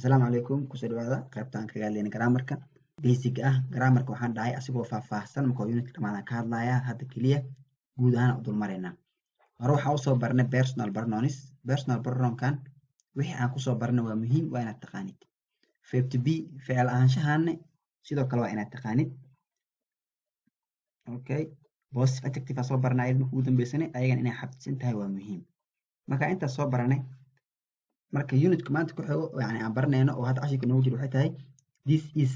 Asalaamu calaykum. Kusoo dhawaada qaybta aan kaga hadlayna grammarka basic ah. Grammarka waxaan dhahay asigoo faahfaahsan marka unitka dhamaadaan ka hadlayaa. Hadda keliya guud ahaan u dulmaraynaa. Hore waxaa usoo baranay personal pronouns. Personal pronounkan wixii aan kusoo baranay waa muhiim, waa inaad taqaanid. Verb to be, ficil ahaanshahaane, sidoo kale waa inaad taqaanid. Okay, possessive adjective aa soo baranay ayad marka ugu dambeysane. Ayagana inay xafidsan tahay waa muhiim. Marka intaas soo baranay, marka unitka maanta ku xigo, yani aan baranayno oo hadda cashirka noogu jiro, waxay tahay this is.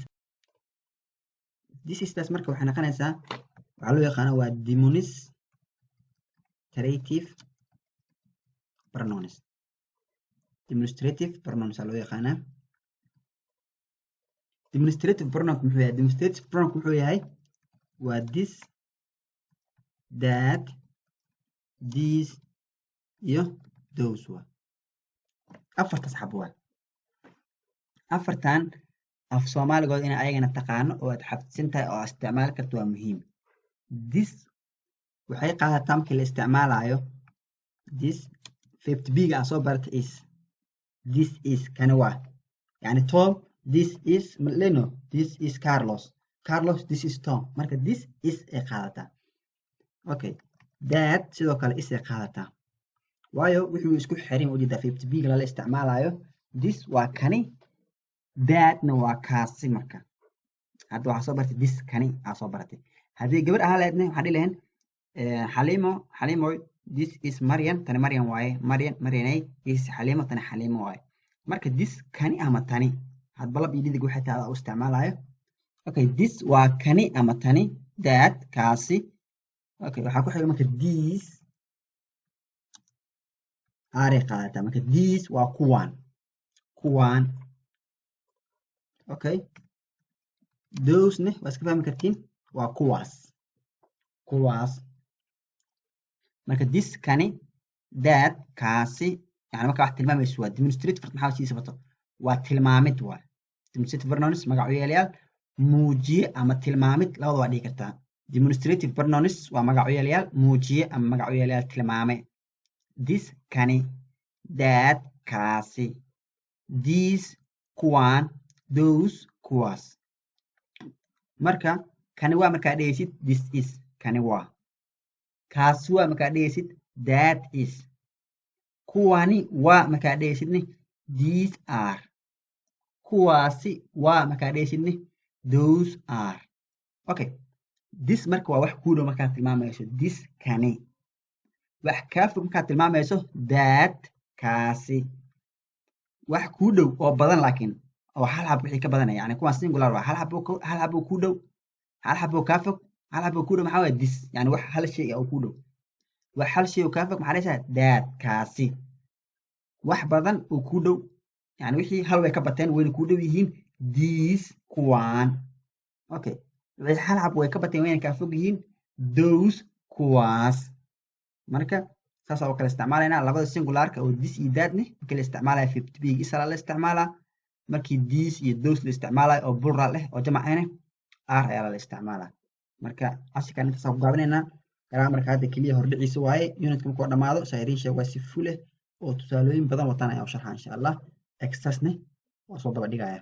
This is taas marka waxay noqonaysaa, waxaa loo yaqaana waa demonstrative pronouns. Demonstrative pronouns aa loo yaqaanaa. Demonstrative pronoun muxuu yahay? Demonstrative pronoun wuxuu yahay waa this, that, these iyo those. Waa afartaas xabo. Waa afartan. Af Soomaaligood ina ayagana taqaano oo aad xafidsan tahay oo aad isticmaali karto waa muhiim. This waxay qaadataa markii la isticmaalayo this, verb to be-ga aan soo baratay is. This is, kani waa, yani Tom this is leno, this is Carlos, Carlos this is Tom. Marka this is ay qaadataa. Okay, that sidoo kale is ay qaadataa, waayo wuxuu isku xirin ujeedaa verb to be-ga lala isticmaalayo. This waa kani, thatna waa kaasi. Marka hadda waxaa soo baratay this, kani aa soo baratay. Haddii gabar ahaan lahaydna, waxaan dhihi lahayn Xaliimo, Xaliimoy, this is Marian, tani Marian waaye. Marian, Marianay, this is Xaliimo, tani Xaliimo waaye. Marka this kani ama tani, hadba lab iyo dhidig waxay tahay adaa u isticmaalayo. Okay, this waa kani ama tani, that kaasi. Okay, waxaa ku xiga marka these, are ay qaadataa. Marka these waa kuwan, kuwan. Okay, those-ne waa iska fahmi kartiin, waa kuwaas, kuwaas. Marka this kani, that kaasi, yani marka wax tilmaamayso waa demonstrative. Maxaa sidiisa bato waa tilmaamid. Waa demonstrative pronouns, magac u yeelayaal muujiye ama tilmaamid, labada waa dhihi kartaa. Demonstrative pronouns waa magac u yeelayaal muujiye ama magac u yeelayaal tilmaame. This kani, that kaasi, these kuwaan, those kuwaas. Marka kani waa markaa dhehaysid this is, kani waa. Kaasi waa markaa dhehaysid that is. Kuwani waa markaa dhehaysidne these are. Kuwaasi waa markaa dhehaysidne those are. Okay, this marka waa wax kuu dhow markaad tilmaamayso, this kani. Wax kaa fog markaad tilmaamayso, that kaasi. Wax kuu dhow oo badan laakiin oo hal xab wixii ka badanaya, yani kuwaan singular waa hal xabo kuu dhow, hal xabo kaa fog. Hal xabo kuu dhow maxaa waye? This. Yani wax hal shay oo kuu dhow. Wax hal shay oo kaa fog maxaa dhahaysaa? That, kaasi. Wax badan oo kuu dhow, yani wixii hal way ka bateen wayna kuu dhow yihiin, these, kuwaan. Okay, wixii hal xab way ka bateen wayna kaa fog yihiin, those, kuwaas. Marka saas oo kale isticmaalaynaa labada singularka oo this iyo thatne. Markii la isticmaalaya verb to be is la isticmaalaa. Markii these iyo those la isticmaalayo oo plural eh oo jamac ahne, are ayaa lala isticmaalaa. Marka cashirkan intaasaan ku gaabinaynaa. Grammarka hadda keliya hordhiciisa waaye. Unitka markuu dhamaado, saa idiin sheeg, waa si full eh oo tusaalooyin badan wataan ayaa u sharxaa insha Allah. Exercise-ne waa soo daba dhigaya.